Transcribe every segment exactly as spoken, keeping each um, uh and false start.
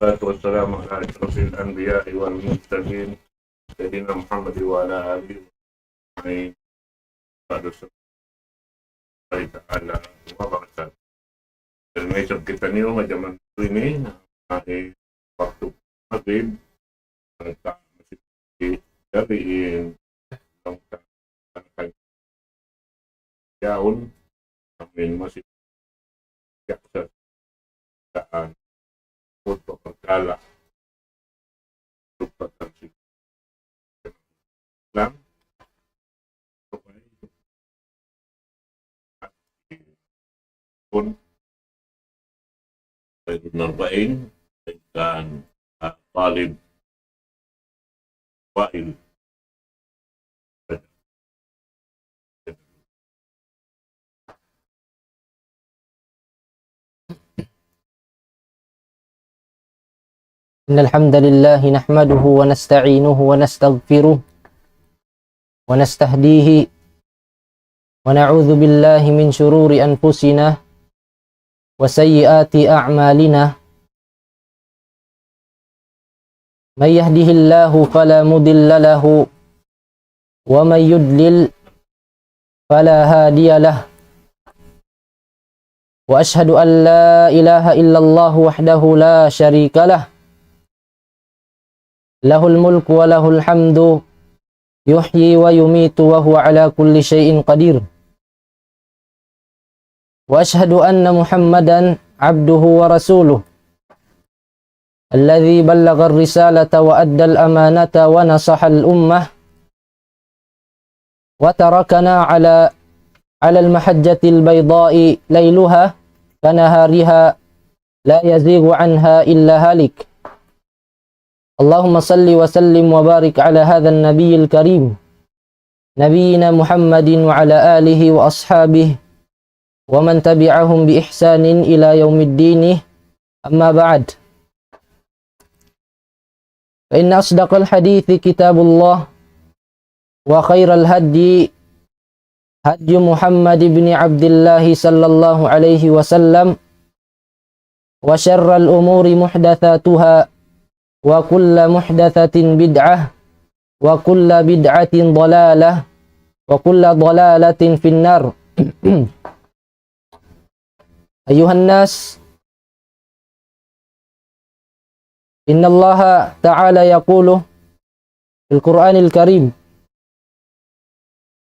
والصلاة والسلام على أشرف الأنبياء والمرسلين سيدنا محمد وعلى آله وصحبه أجمعين. Pada sa ta'ala wa barakatuh. Dayn ha isab kitaniyu ha jaman ini, ay waktu magrib, nagka-, masih gabi, in, long ta-, yaun, amin masih yaksa daan untuk pagkala. Untuk pagkala. Lang. Pun. Sayyidul Arba'in, dan, ah, Talib Fa'il. إن الحمد لله نحمده ونستعينه ونستغفره ونستهديه، ونعوذ بالله من شرور أنفسنا وسيئات أعمالنا. من يهده الله فلا مضل له، ومن يضلل فلا هادي له. وأشهد أن لا إله إلا الله وحده لا شريك له، له الملك وله الحمد، يحيي ويميت وهو على كل شيء قدير. وأشهد أن محمدا عبده ورسوله، الذي بلغ الرسالة وأدى الأمانة ونصح الأمة، وتركنا على، على المحجة البيضاء ليلها كنهارها لا يزيغ عنها إلا هالك. اللهم صل وسلم وبارك على هذا النبي الكريم، نبينا محمد وعلى آله وأصحابه ومن تبعهم بإحسان إلى يوم الدين. أما بعد، فإن أصدق الحديث كتاب الله، وخير الهدي هدي محمد بن عبد الله صلى الله عليه وسلم، وشر الأمور محدثاتها، وكل محدثة بدعة، وكل بدعة ضلالة، وكل ضلالة في النار. أيها الناس، إن الله تعالى يقول في القرآن الكريم: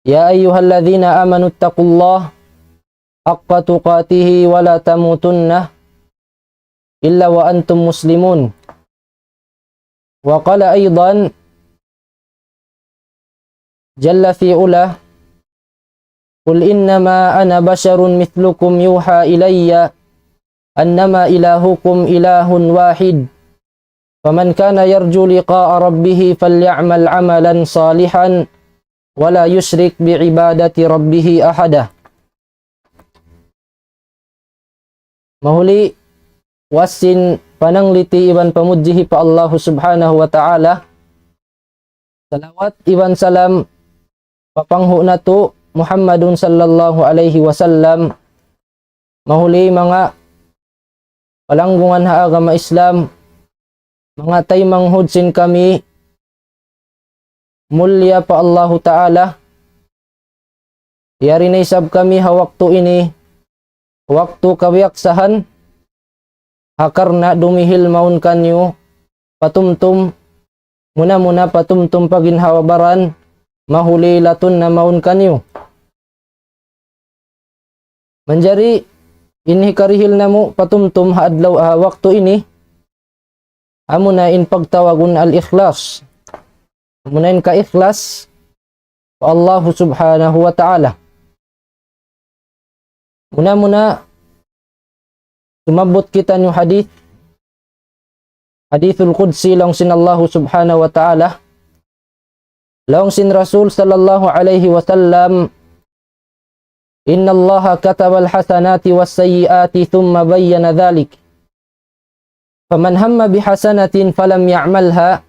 يا أيها الذين آمنوا اتقوا الله حق تقاته ولا تموتن إلا وأنتم مسلمون. وقال أيضا جل في علاه: قل إنما أنا بشر مثلكم يوحى إلي أنما إلهكم إله واحد فمن كان يرجو لقاء ربه فليعمل عملا صالحا ولا يشرك بعبادة ربه أحدا. Mahuli, puas sin panangliti iban pamudji pa Allahu Subhanahu wa Ta'ala, salawat iban salam pa panghu' natu' Muhammadun sallallahu alayhi wasallam. Mahuli manga palanggungan ha agama Islam, manga taymanghud sin kami, mulliya pa Allahu Ta'ala. Yari na isab kami ha waktu ini, waktu kabiyaksahan, ha karna' dumihil mawn kaniyu patumtum, muna-muna patumtum pa ginhawa-baran, mahuli latun na mawn kaniyu. Manjari in hikarihil namu' patumtum ha adlaw, ha waktu ini, amuna in pagtawagun al-ikhlas. Amuna in kaikhlas pa Allahu Subhanahu wa Ta'ala. Muna-muna, sumabbut kitaniyu hadith, hadithul qudsi laung sin Allahu Subhanahu wa Ta'ala. Laung sin Rasul sallallahu alayhi wasallam, إن الله كتب الحسنات والسيئات ثم بين ذلك، فمن هم بحسنة فلم يعملها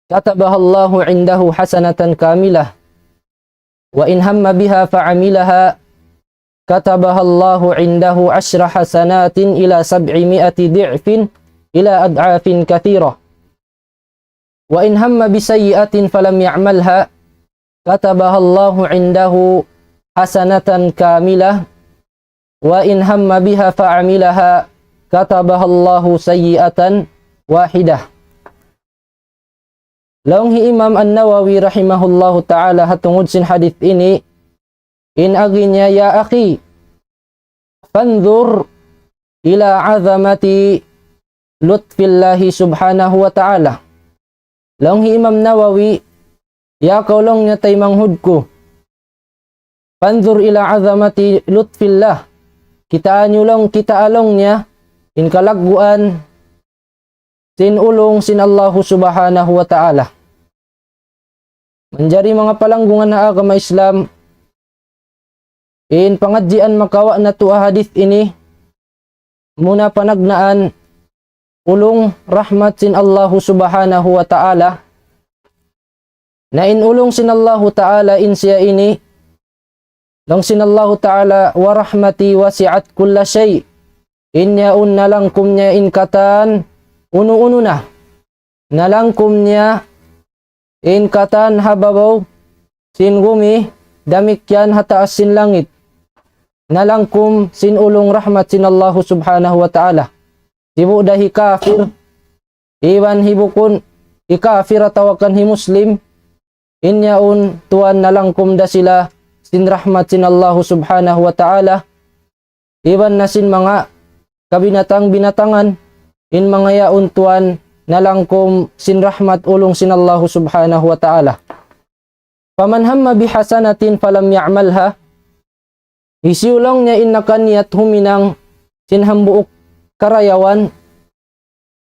كتبها الله عنده حسنة كاملة، وإن هم بها فعملها كتبها الله عنده عشر حسنات إلى سبعمائة ضعف، إلى أضعاف كثيرة. وإن هم بسيئة فلم يعملها كتبها الله عنده حسنة كاملة، وإن هم بها فعملها كتبها الله سيئة واحدة. Laung hi Imam An-Nawawi rahimahullahu ta'ala ha tungud sin hadith ini, in agi niya, يا أخي فانظر إلى عظمة لطف الله سبحانه وتعالى. Laung hi Imam Nawawi, ya kaw laung niya taymanghud ku, فانظر إلى عظمة لطف الله. Kitaa niyu laung, kitaa laung niya in kalagguan sin ulung sin Allahu Subhanahu wa Ta'ala. Manjari manga palanggungan ha agama Islam, in pangadjian makawa' natu' ha hadith ini, muna panagnaan ulung rahmat sin Allahu Subhanahu wa Ta'ala. Na in ulung sin Allahu Ta'ala in siya ini, laung sin Allahu Ta'ala, ورحمتي وسعت كل شيء. In yaun nalangkum niya in katan unu-unu na. Nalangkum niya in katan ha babaw sin gumi, damikkiyan ha taas sin langit. Nalangkum sin ulung rahmat sin Allahu Subhanahu wa Ta'ala. Sibu' da hi kafir, iban hi bukun hi kafir atawa kan hi Muslim, in yaun tuwan nalangkum da sila sin rahmat sin Allahu Subhanahu wa Ta'ala, iban na sin manga kabinatang-binatangan, in manga yaun tuwan nalangkum sin rahmat ulung sin Allahu Subhanahu wa Ta'ala. فمن هم بحسنة فلم يعملها. Hisiyu laung niya in nakaniyat huminang sin hambuuk karayawan,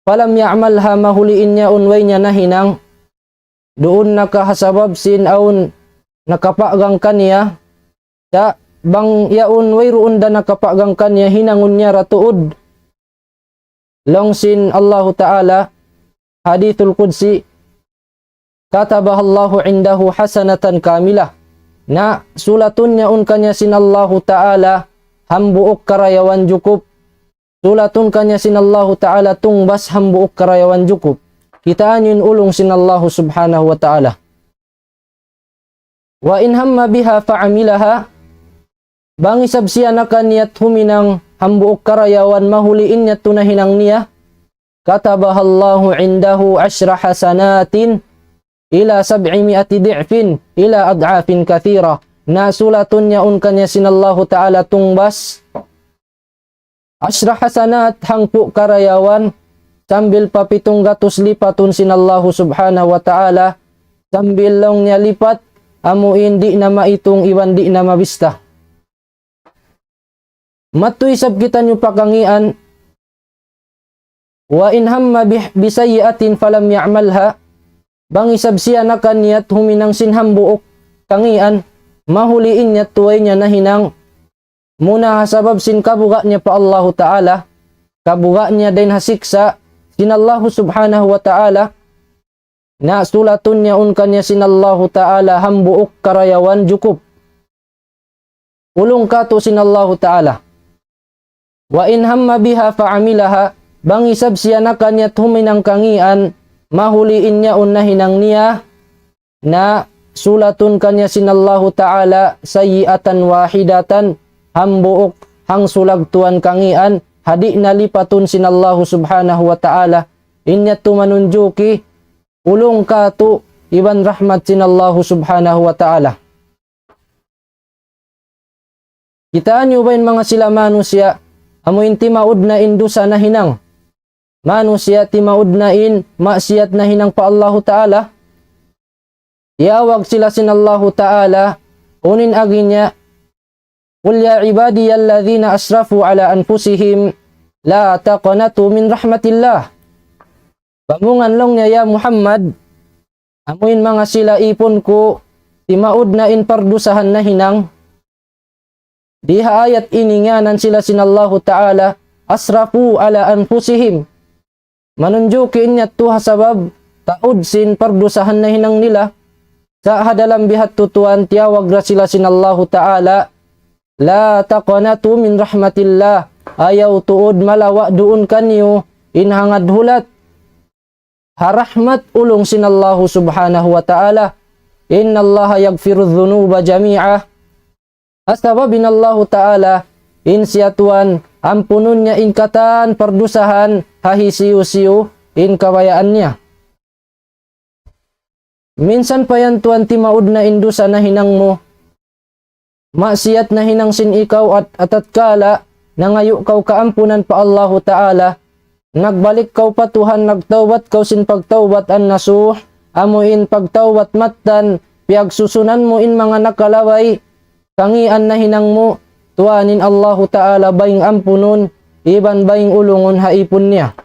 فلم يعملها, mahuli in yaun way niya nahinang, duun na ka ha sabab sin awn nakapagang kaniya, sa' bang yaun wayruun da nakapagang kaniya hinangun niya ra tuud. Laung sin Allahu Ta'ala, Hadithul Qudsi, كتبها الله عنده حسنة كاملة. Na sulatun niya yaun kaniya sin Allahu Ta'ala hambuuk karayawan jukup. Sulatun kaniya sin Allahu Ta'ala tungbas hambuuk karayawan jukup. Kitaa niyu in ulung sin Allahu Subhanahu wa Ta'ala. وإن هم بها فعملها. Bang isab siya nakaniyat huminang hambuuk karayawan mahuli in yadtu nahinang niya, كتبها الله عنده عشر حسنات إلى سبعمائة ضعف إلى أضعاف كثيرة. Na sulatun niya yaun kaniya sin Allahu Ta'ala tungbas عشر حسنات, hangpu' karayawan, sambil pa pitung gatus lipatun sin Allahu Subhanahu wa Ta'ala, sambil laung niya lipat, amu in di' na maitung iban di' na mabista. Matuy isab kitaniyu pa kangīan, وإن هم ب-, بسيئة فلم يعملها. Bang isab siya nakaniyat huminang sin hambuuk kangīan, mahuli in yadtu way niya nahinang, muna ha sabab sin kabuga' niya pa Allahu Ta'ala, kabuga' niya dayn ha siksa' sin Allahu Subhanahu wa Ta'ala, na sulatun niya yaun kaniya sin Allahu Ta'ala hambuuk karayawan jukup. Ulung katu' sin Allahu Ta'ala. وإن هم بها فعملها, bang isab siya nakaniyat huminang kangīan, mahuli in yaun nahinang niya, na sulatun kaniya sin Allahu Ta'ala سيئة واحدة, hambuuk hangsulag tuwan kangīan, ha di' na lipatun sin Allahu Subhanahu wa Ta'ala. In yadtu manunjuki ulung katu' iban rahmat sin Allahu Subhanahu wa Ta'ala. Kitaa niyu ba in manga sila manusiya', amu in timaud na in dusa nahinang? Manusiya' timaud na in maksiyat nahinang pa Allahu Ta'ala. Tiyawag sila sin Allahu Ta'ala, unu in agi niya, قل يا عبادي الذين أسرفوا على أنفسهم لا تقنطوا من رحمة الله. Pamungan laung niya, ya Muhammad, amu in manga sila īpun ku, timaud na in pardusahan nahinang. Di ha ayat ini ngānan sila sin Allahu Ta'ala, أسرفوا على أنفسهم. Manunjuki in yadtu ha sabab taud sin pardusahan nahinang nila. Sa' ha dalam bihadtu tuwan tiyawag ra sila sin Allahu Ta'ala, لا تقنطوا من رحمة الله. Ayaw tuud malawa' duun kaniyu in hangad hulat ha rahmat ulung sin Allahu Subhanahu wa Ta'ala. إن الله يغفر الذنوب جميعا. Sabab in Allahu Ta'ala, in siya Tuhan, ampunun niya in katan pardusahan ha hisiyu-siyu in kabayaan niya. Minsan pa yan Tuhan timaud na in dusa nahinang mu, maksiyat nahinang sin ikaw at, atatkala nangayu' kaw kaampunan pa Allahu Ta'ala, nagbalik kaw pa Tuhan, nagtawbat kaw sin pagtawbat an-nasuh, amu in pagtawbat mattan, piyagsusunan mu in manga nakalabay, kangīan nahinang mu, Tuhan in Allahu Ta'ala bayng ampunun, iban bayng ulungun ha īpun niya.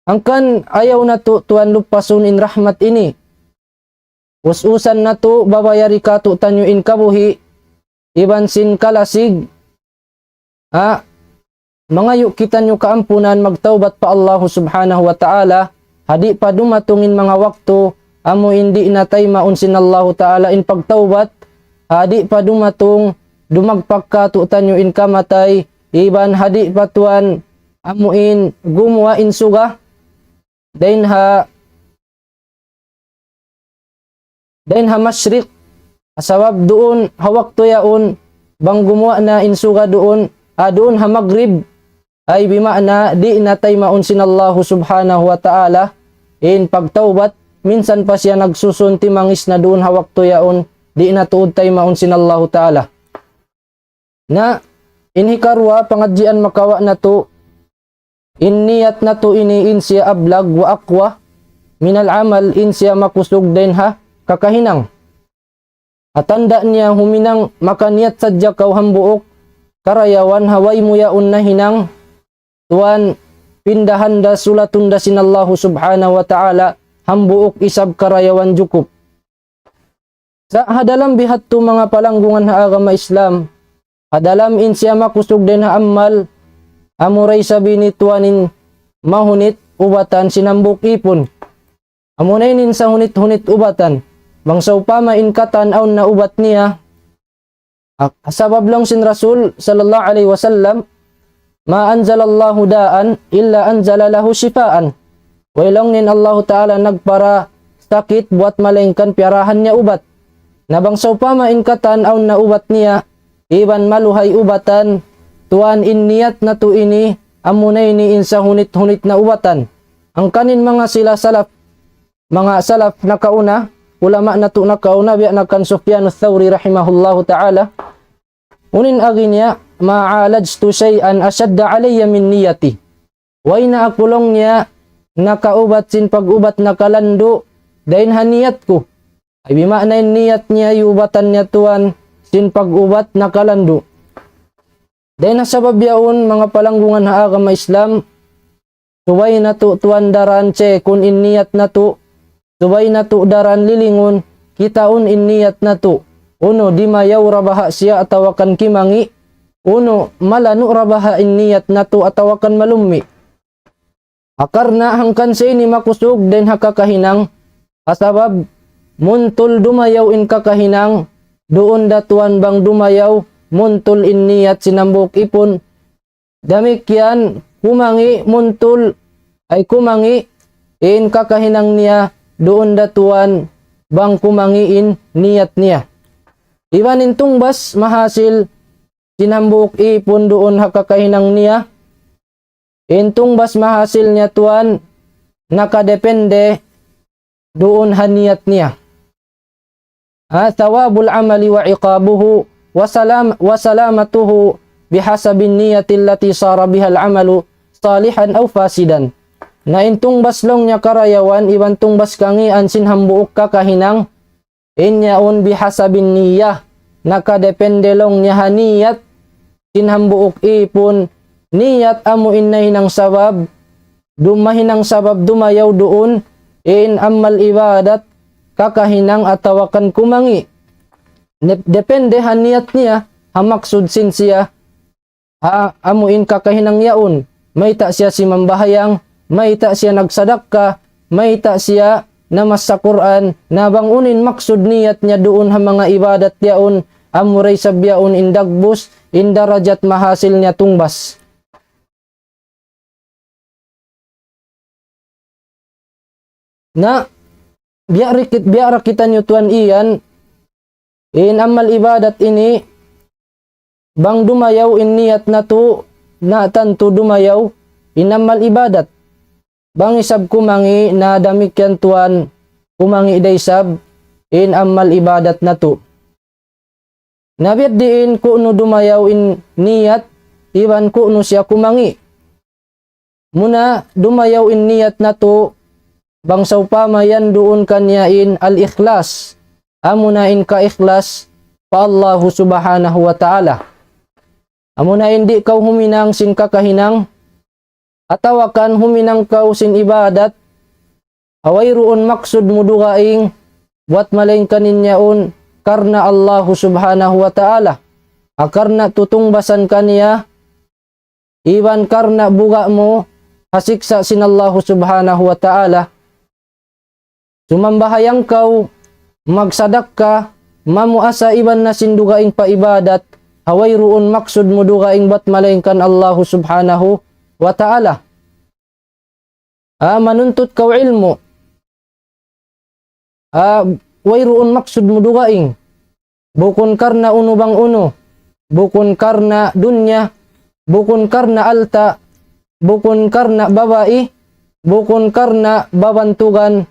Hangkan ayaw natu' Tuhan lupasun in rahmat ini. Us-usan natu' babayari kātu'niyu in kabuhi', iban sin kalasig, ha, mangayu' kitaniyu kaampunan, magtawbat pa Allahu Subhanahu wa Ta'ala, ha di' pa dumatung in manga waktu, amu in di' na taymaun sin Allahu Ta'ala in pagtawbat, ha di' pa dumatung, dumagpak kātu'niyu in kamatay, iban ha di' pa Tuhan, amu in gumuwa' in suga, dayn ha dayn ha mashriq, sabab duun ha waktu yaun, bang gumuwa' na in suga duun, ah, duun ha magrib, ay bima'na, di' na taymaun sin Allahu Subhanahu wa Ta'ala in pagtawbat, minsan pa siya nagsusun timangis na duun ha waktu yaun, di' na tuud taymaun sin Allahu Ta'ala. Na, in hikaruwa pangadjian makawa' natu', in niyat natu' ini in siya ablag wa aqwa minal amal, in siya makusug dayn ha kakahinang. Hatanda' niya huminang makaniyat sadja kaw hambuuk karayawan ha way mu yaun nahinang, Tuwan, pindahan da, sulatun da sin Allahu Subhanahu wa Ta'ala, hambuuk isab karayawan jukup. Sa' ha dalam bihadtu manga palanggungan ha agama Islam, ha dalam in siya makusug dayn ha amal, amura isab ini Tuwan in mahunit ubatan sin hambuuk īpun. Amuna ini in sahunit-hunit ubatan. Bang sawpama in katan awn na ubat niya, ha sabab laung sin Rasul sallallahu alayhi wasallam, ما أنزل الله داء إلا أنزل له شفاء. Way laung niya in Allahu Ta'ala nagpara sakit buat malaingkan piyarahan niya ubat. Na bang sawpama in katan awn na ubat niya, iban maluhay ubatan, Tuwan, in niyat natu' ini, amuna ini in sahunit-hunit na ubatan. Hangkan in manga sila salaf, manga salaf nakauna, ulama natu' nakauna, biya' na kan Sufyan Thawri rahimahullahu ta'ala. Unu in agi niya, ما عالجت شيئا أشد علي من نيتي. Way na aku laung niya nakaubat sin pag-ubat nakalandu' dayn ha niyat ku. Ay bima'na in niyat niya, iyubatan niya Tuwan sin pag-ubat nakalandu'. Dayn ha sabab yaun, manga palanggungan ha agama Islam, subay natu' Tuwan daran check-un in niyat natu', subay natu' daran lilingun, kitaun in niyat natu'. Unu, dimayaw ra baha' siya atawa kan kimangi', unu, malanu' ra baha' in niyat natu' atawa kan malummi'. Ha karna' hangkan siya ini makusug dayn ha kakahinang, ha sabab muntul dumayaw in kakahinang, duun da Tuwan bang dumayaw, muntul in niyat sin hambuuk īpun. Damikkiyan kumangi' muntul, ay kumangi' in kakahinang niya, duun da Tuwan bang kumangi' in niyat niya. Iban in tungbas mahasil sin hambuuk īpun duun ha kakahinang niya, in tungbas mahasil niya Tuwan, nakadepende duun ha niyat niya. Ha, ثواب العمل وعقابه وسلام-، وسلامته بحسب النية التي صار بها العمل صالحا أو فاسدا. Na in tungbas laung niya karayawan, iban tungbas kangīan sin hambuuk kakahinang, in yaun بحسب النية, nakadepende laung niya ha niyat sin hambuuk īpun. Niyat amu in nahinang sabab, dum-, mahinang sabab dumayaw duun in amal ibadat, kakahinang atawa kan kumangi'. Dep-, depende ha niyat niya, ha maksud sin siya, ha, amu in kakahinang yaun. Mayta' siya simambahayang, mayta' siya nagsadakka, mayta' siya namassa Qur'an, na bang unu in maksud niyat niya duun ha manga ibadat yaun, amura isab yaun in dagbus, in darajat mahasil niya tungbas. Na, biya' ra kit-, biya' ra kitaniyu tuwan iyan, in amal ibadat ini, bang dumayaw in niyat natu', na tantu dumayaw in amal ibadat. Bang isab kumangi' na damikkiyan tuwan kumangi' da isab in amal ibadat natu'. Na biya' diin ku'nu dumayaw in niyat, iban ku'nu siya kumangi'. Muna dumayaw in niyat natu', bang sawpama yan duun kaniya in al-ikhlas. Amuna in kaikhlas pa Allahu Subhanahu wa Ta'ala. Amuna in di' kaw huminang sin kakahinang, atawa kan huminang kaw sin ibadat, ha wayruun maksud mu dugaing, buwat malaingkan in yaun karna' Allahu Subhanahu wa Ta'ala. Ha karna' tutungbasan kaniya, iban karna' buga' mu ha siksa' sin Allahu Subhanahu wa Ta'ala. Sumambahayang kaw, magsadakka, mamuasa iban na sin dugaing pa ibadat, ha wayruun maksud mu dugaing buwat malaingkan Allahu Subhanahu wa Ta'ala. Ah, manuntut kaw ilmu'. Ah, wayruun maksud mu dugaing. Bukun karna' unu bang unu. Bukun karna' dunya. Bukun karna' alta'. Bukun karna' babai. Bukun karna' babantugan.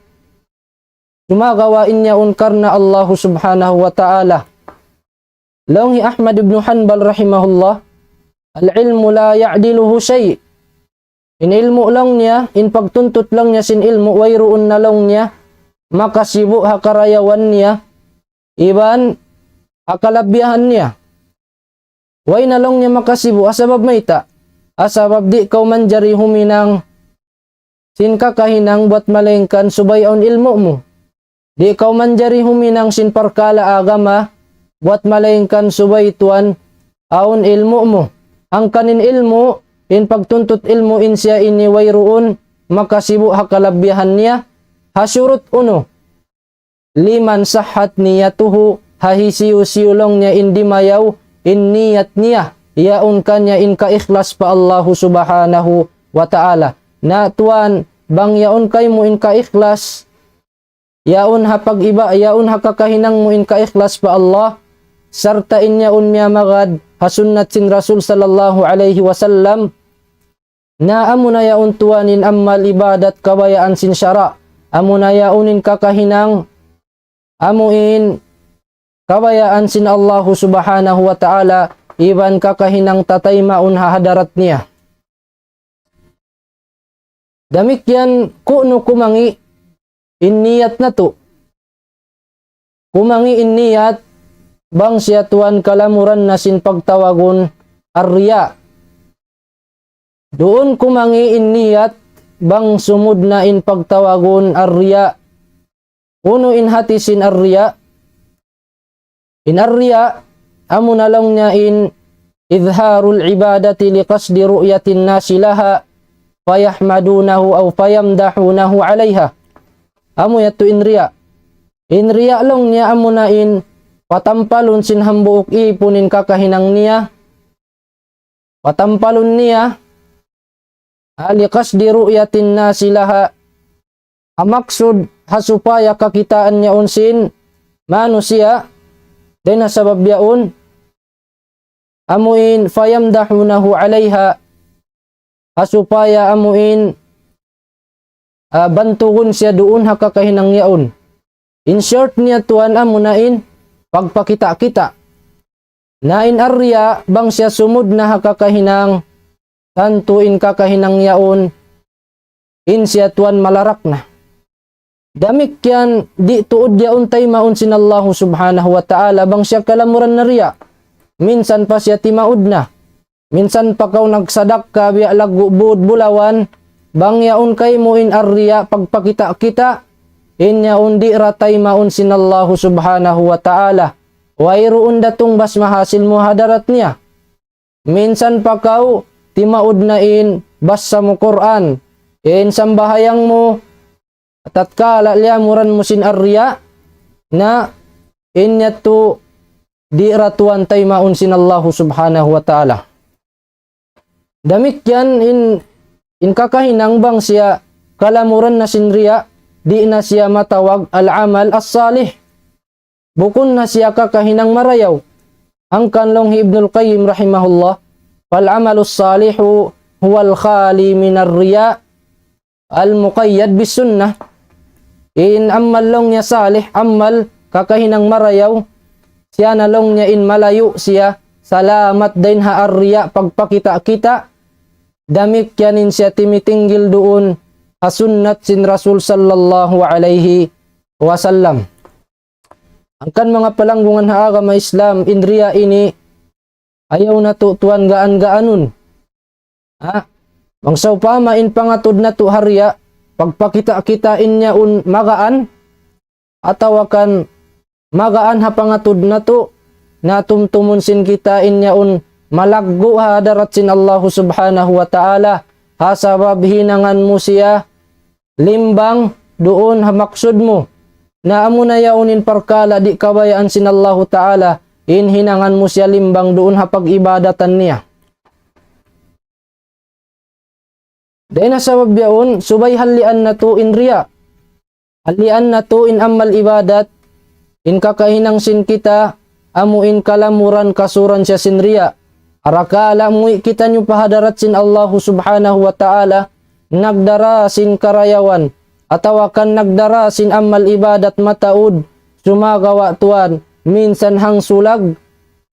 Sumagawa' in yaun karna' Allahu Subhanahu wa Ta'ala. Laung hi Ahmad ibn Hanbal rahimahullah, العلم لا يعدله شيء. In ilmu' laung niya, in pagtuntut laung niya sin ilmu', wayruun na laung niya makasibu' ha karayawan niya, iban ha kalabihan niya. Way na laung niya makasibu', ha sabab mayta'? Ha sabab di' kaw manjari huminang sin kakahinang buwat malaingkan subay awn ilmu' mu. Di' kaw manjari huminang sin parkala' agama, buwat malaingkan subay tuwan awn ilmu' mu. Hangkan in ilmu', in pagtuntut ilmu' in siya ini wayruun makasibu' ha kalabihan niya, ha surut unu. لمن صحت نيته, ha hisiyu-siyu laung niya in dimayaw in niyat niya, yaun kaniya in kaikhlas pa Allahu Subhanahu wa Ta'ala. Na tuwan, bang yaun kaymu in kaikhlas, yaun ha pag-iba-, yaun ha kakahinang mu in kaikhlas pa Allah, sarta' in yaun miyamagad ha sunnat sin Rasul sallallahu alayhi wasallam, na amuna yaun tuwan in amal ibadat kabayaan sin sara', amuna yaun in kakahinang, amu in kabayaan sin Allahu Subhanahu wa Ta'ala, iban kakahinang tataymaun ha hadarat niya. Damikkiyan ku'nu kumangi' in niyat natu'. Kumangi' in niyat bang siya tuwan kalamuran na sin pagtawagun ar-riya. Duun kumangi' in niyat bang sumud na in pagtawagun ar-riya. Unu in hati sin ar-riya? In ar-riya, amuna laung niya in إظهار العبادة لقصد رؤية الناس لها فيحمدونه أو فيمدحونه عليها. Amu yadtu in riya. In riya laung niya amuna in patampalun sin hambuuk īpun in kakahinang niya. Patampalun niya, ah, لقصد رؤية الناس لها. Ha maksud, ha supaya kakitaan niya yaun sin manusiya', dayn ha sabab yaun, amu in فيمدحونه عليها, ha supaya amu in, ah, bantugun siya duun ha kakahinang yaun. In short niya tuwan amuna in pagpakita'-kita'. Na in ar-riya bang siya sumud na ha kakahinang, tantu in kakahinang yaun, in siya tuwan malarak na. Damikkiyan di' tuud yaun taymaun sin Allahu Subhanahu wa Ta'ala bang siya kalamuran na riya. Minsan pa siya timaud na. Minsan pa kaw nagsadakka biya' laggu' būd bulawan, bang yaun kaymu in ar-riya pagpakita'-kita', in yaun di' ra taymaun sin Allahu Subhanahu wa Ta'ala. Wayruun da tungbas mahasil mu ha hadarat niya. Minsan pa kaw timaud na in bassa mu Qur'an, in sambahayang mu, tatkala liyamuran mu sin ar-riya, na in yadtu di' ra tuwan taymaun sin Allahu Subhanahu wa Ta'ala. Damikkiyan in, in kakahinang bang siya kalamuran na sin riya, di' na siya matawag al-amal as-salih. Bukun na siya kakahinang marayaw. Hangkan laung hi Ibnul Qayyim rahimahullah, فالعمل الصالح هو الخالي من الرياء المقيد بالسنة. In amal laung niya salih, amal kakahinang marayaw, siya na laung niya in malayu' siya, salamat dayn ha ar-riya, pagpakita'-kita', damikkiyan in siya timitinggil duun ha sunnat sin Rasul sallallahu alayhi wasallam. Hangkan manga palanggungan ha agama Islam, in riya ini, ayaw natu' tuwan gaan-gaanun. Ha? Bang sawpama in pangatud natu' ha riya, pagpakita'-kita' in yaun magaan, atawa kan magaan ha pangatud natu', na tumtumun sin kita in yaun malaggu' ha hadarat sin Allahu Subhanahu wa Ta'ala, ha sabab hinangan mu siya limbang duun ha maksud mu. Na amuna yaun in parkala' di' kabayaan sin Allahu Ta'ala, in hinangan mu siya limbang duun ha pag-ibadatan niya. Dayn ha sabab yaun, subay hallian natu' in riya. Hallian natu' in amal ibadat, in kakahinang sin kita, amu in kalamuran kasuran siya sin riya. Arakala' muwi' kitaniyu pa hadarat sin Allahu Subhanahu wa Ta'ala, nagdara sin karayawan, atawa kan nagdara sin amal ibadat mataud, sumagawa' tuwan, minsan hangsulag,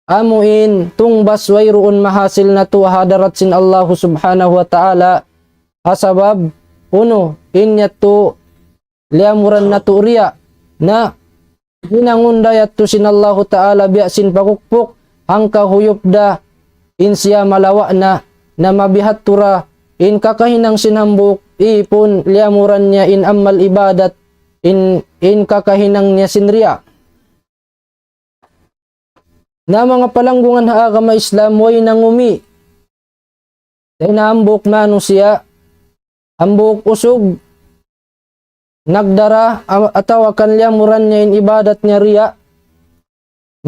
amu in tungbas wayruun mahasil natu' ha hadarat sin Allahu Subhanahu wa Ta'ala, ha sabab, unu, in yadtu liyamuran natu' riya, na hinangun da yadtu sin Allahu Ta'ala biya' sin pakukpuk, hangka huyup da in siya malawa' na, na mabihat tura, in kakahinang sin hambuuk, ipun liyamuran niya in amal ibadat, in, in kakahinang niya sin riya. Na manga palanggungan ha agama Islam, way nangumi'. Dayn ha hambuuk manusiya', hambuuk usug, nagdara, a-, atawa kan liyamuran niya in ibadat niya riya.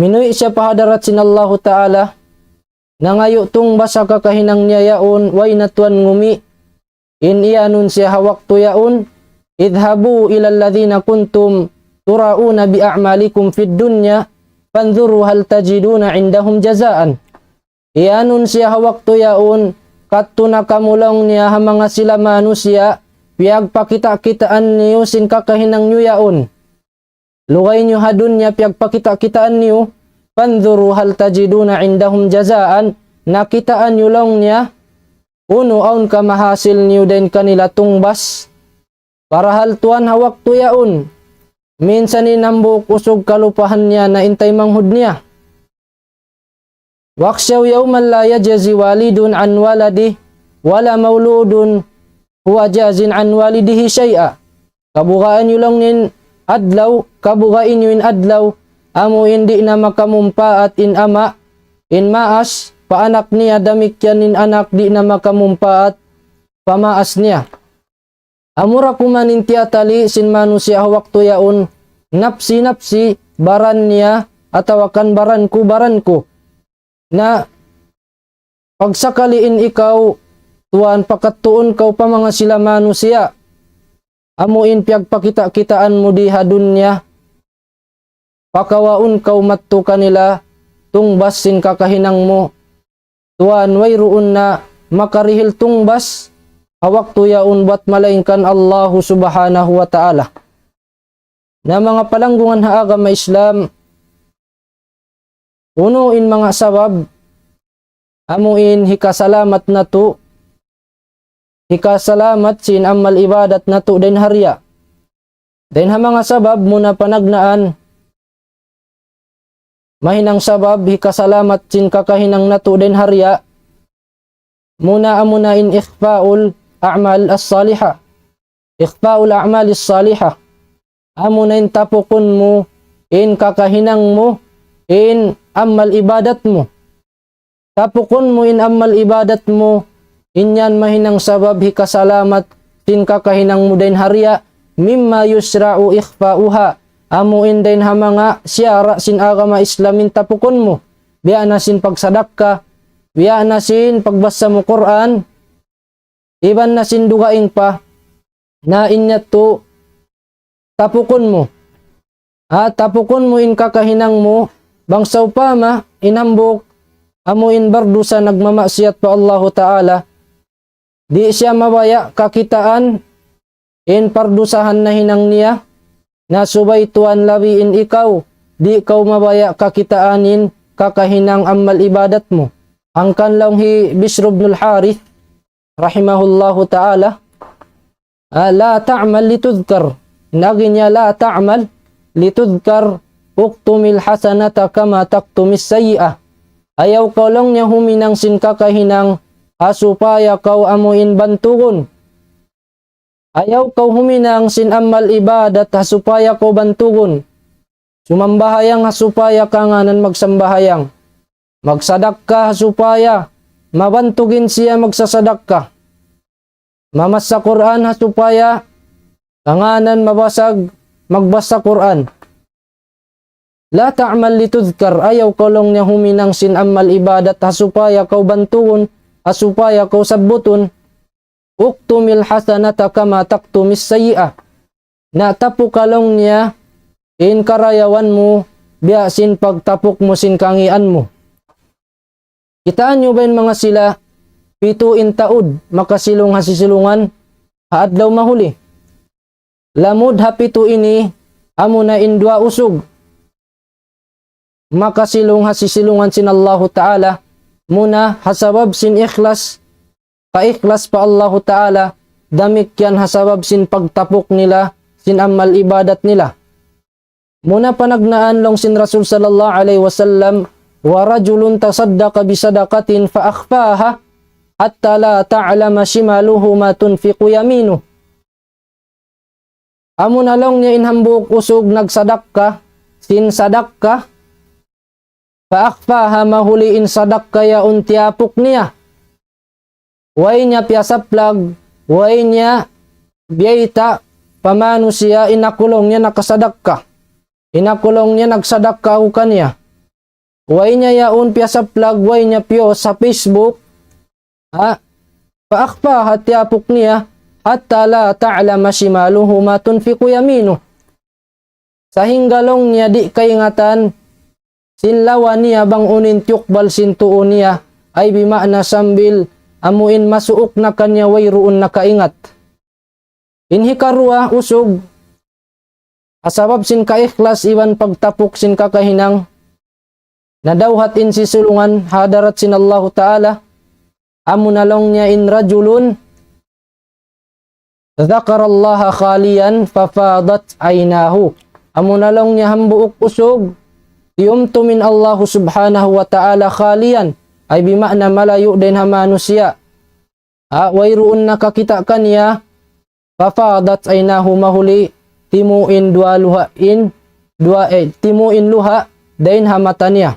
Minuwi' siya pa hadarat sin Allahu Ta'ala. Nangayu' tungbas ha kakahinang niya yaun, way na tuwan ngumi'. In iyanun siya ha waktu yaun, اذهبوا إلى الذين كنتم تراءون بأعمالكم في الدنيا فانظروا هل تجدون عندهم جزاء. Iyanun siya ha waktu yaun, kadtu na kamu laung niya ha manga sila manusiya', piyagpakita'-kitaan niyu sin kakahinang niyu yaun. Lugay niyu ha dunya piyagpakita'-kitaan niyu, فانظروا هل تجدون عندهم جزاء, na kitaa niyu laung niya, unu awn ka mahasil niyu dayn kanila tungbas. Parahal tuwan ha waktu yaun, minsan in hambuuk usug kalupahan niya na in taymanghud niya. واخشوا يوما لا يجزي والد عن ولده ولا مولود هو جاز عن والده شيئا. Kabugaan niyu laung niya in adlaw, kabugaan niyu in adlaw, amu in di' na makamumpaat in ama', in maas, pa anak niya, damikkiyan in anak di' na makamumpaat pa maas niya. Amura kuman in tiyatali sin manusiya' ha waktu yaun, napsi-napsi, baran niya, atawa kan baranku, baranku. Na pagsakali in ikaw, tuwan, pakadtuun kaw pa manga sila manusiya'. Amu in piyagpakita'-kitaan mu di ha dunya. Pakawaun kaw madtu kanila, tungbas sin kakahinang mu. Tuwan, wayruun na makarihil tungbas ha waktu yaun bat malaingkan Allahu Subhanahu wa Ta'ala. Na manga palanggungan ha agama Islam, unu in manga sabab, amu in hikasalamat natu', hikasalamat sin amal ibadat natu' dayn ha riya. Dayn ha manga sabab muna panagnaan, mahinang sabab hikasalamat sin kakahinang natu' dayn ha riya, muna amuna in إخفاء الأعمال الصالحة. إخفاء الأعمال الصالحة. Amuna in tapukun mu, in kakahinang mu, in amal ibadat mu. Tapukun mu in amal ibadat mu, in yan mahinang sabab hikasalamat sin kakahinang mu dayn ha riya, مما يشرع إخفاؤها. Amu in dayn ha manga siyara' sin agama Islam in tapukun mu. Biya' na sin pagsadakka, biya' na sin pagbasa mu Qur'an, iban na sin dugaing pa, na in yadtu tapukun mu. Ha, tapukun mu in kakahinang mu, bang sawpama, in hambuuk, amu in bardusa nagmamaksiyat pa Allahu Ta'ala, di' siya mabaya' kakitaan, in pardusahan nahinang niya, na subay tuwan labi in ikaw, di' kaw mabaya' kakitaan in kakahinang amal ibadat mu. Hangkan laung hi Bishr ibn al-Harith, rahimahullahu ta'ala, ah, لا تعمل لتذكر. Agi niya لا تعمل لتذكر، اكتم الحسنة كما تكتم السيئة. Ayaw kaw laung niya huminang sin kakahinang, ha supaya kaw amu in bantugun. Ayaw kaw huminang sin amal ibadat, ha supaya kaw bantugun. Sumambahayang, ha supaya kangānan magsambahayang. Magsadakka, ha supaya mabantug in siya magsasadakka. Mamassa Qur'an, ha supaya kangānan mabasag magbassa Qur'an. لا تعمل لتذكر, ayaw kaw laung niya huminang sin amal ibadat, ha supaya kaw bantugun, ha supaya kaw sabbutun. اكتم الحسنة كما تكتم السيئة. Na tapuka laung niya in karayawan mu, biya' sin pagtapuk mu sin kangīan mu. Kitaa niyu ba in manga sila, pitu in taud makasilung ha sisilungan ha adlaw mahuli. Lamud ha pitu ini, amuna in duwa usug makasilung ha sisilungan sin Allahu Ta'ala, muna ha sabab sin ikhlas, paikhlas pa Allahu Ta'ala, damikkiyan ha sabab sin pagtapuk nila sin amal ibadat nila. Muna panagnaan laung sin Rasul sallallahu alayhi wasallam, ورجل تصدق بصدقة فأخفاها حتى لا تعلم شماله ما تنفق يمينه. Amuna laung niya in hambuuk usug nagsadakka sin sadakka, فأخفاها, mahuli in sadakka yaun tiyapuk niya. Way niya piyasaplag, way niya biyayta' pa manusiya' in aku laung niya nakasadakka. In aku laung niya nagsadakka aku kaniya. Way niya yaun piyasaplag, way niya piyus ha Facebook. Ha? فأخفاها, tiyapuk niya, حتى لا تعلم شماله ما تنفق يمينه. Sahingga laung niya di' kaingatan sin lawa niya bang unu in tiyukbal sin tuu niya, ay bima'na sambil amu in masuuk na kaniya wayruun nakaingat. In hikaruwa usug, ha sabab sin kaikhlas iban pagtapuk sin kakahinang, nadawhat in sisilungan ha hadarat sin Allahu Ta'ala, amuna laung niya in رجل ذكر الله خاليا ففاضت عيناه. Amuna laung niya hambuuk usug, tiyumtum in Allahu Subhanahu wa Ta'ala خاليا, ay bima'na malayu' dayn ha manusiya'. Ha, wayruun nakakita' kaniya, ففاضت عيناه, mahuli timu' in duwa luha' in, duwa, eh, timu' in luha' dayn ha mata niya.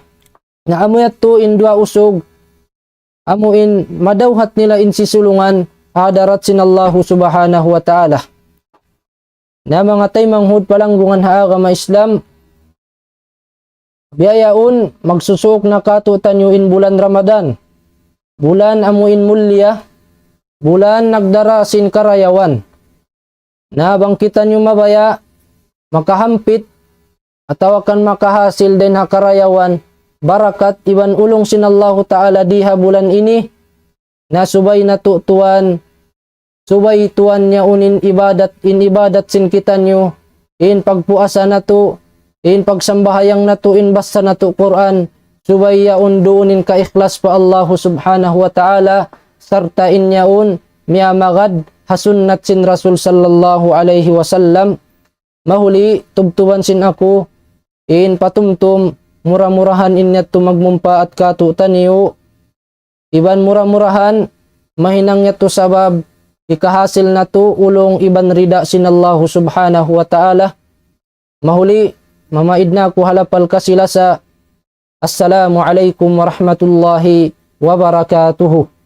Na amu yadtu in duwa usug, amu in madawhat nila in sisilungan ha hadarat sin Allahu Subhanahu wa Ta'ala. Na manga taymanghud palanggungan ha agama Islam, biya' yaun magsusuuk na kātu'niyu in bulan Ramadan. Bulan amu in mulia, bulan nagdara sin karayawan. Na bang kitaniyu mabaya' makahampit atawa kan makahasil dayn ha karayawan, barakat iban ulung sin Allahu Ta'ala di ha bulan ini, na subay natu' tuwan, subay tuwan yaun in ibadat, in ibadat sin kitaniyu, in pagpuasa natu', in pagsambahayang natu', in bassa natu' Qur'an, subay yaun duun in kaikhlas pa Allahu Subhanahu wa Ta'ala, sarta' in yaun miyamagad ha sunnat sin Rasul sallallahu alayhi wasallam. Mahuli tubtuban sin aku in patumtum, mura-murahan in yadtu magmumpaat kātu'niyu, iban mura-murahan mahinang yadtu sabab hikahasil natu' ulung iban rida sin Allahu Subhanahu wa Ta'ala. Mahuli, mamaid na aku ha lapal kasi-lasa. Assalamu alaykum warahmatullahi wabarakatuh.